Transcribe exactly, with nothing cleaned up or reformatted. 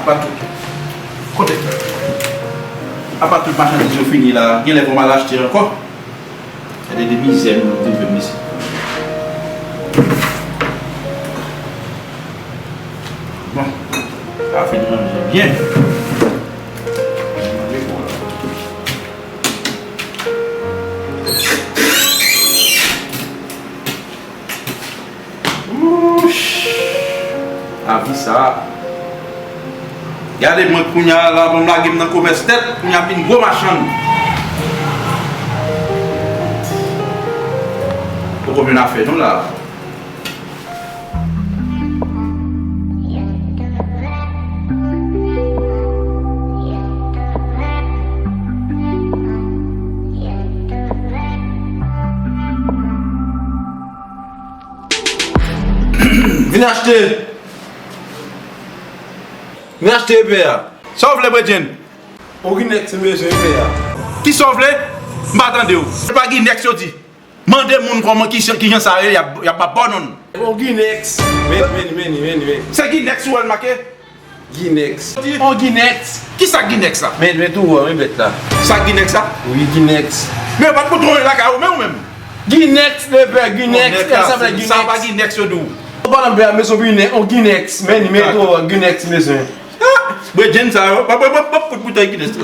Apa tout. Kote? Apa tout machandiz yo fini la, genlè fò m al achte ankò. Gade de mizè nou rive m isit. Bon, sa fin ranje byen. Wouch! Lavi sa. Gade mwen kounye a la, bon, m lage m nan komès tèt, kounye a m vin gwo machann. Poko menm afè nou la. Vin achte. Vin achte epè a. Sa w vle, Bredjenn? On Ginex m bezwen epè a. Kisa w vle? M pa tande w. Se pa Ginex yo di. Mande moun kòman ki, ki jan sa ye, y ap, y ap ba w non. On Ginex. Men, men, men, men, men. Se Ginex ou wè l make? Ginex. On Ginex. Kisa Ginex la? Men, men tou wè, men bèt la. Sa Ginex la? Wi, Ginex. Men yo pa t konn twonpe lakay ou, men ou menm. Ginex, lepè, Ginex, Ginex, sa vle Ginex. Sa pa Ginex yo di w. Ou pa nan bè, men son Ginex, on Ginex. Men, men tou wè, Ginex, bezwen. Ah, Bredjenn sa yo. Pa, pa, pa, pa, fout bouton Ginex.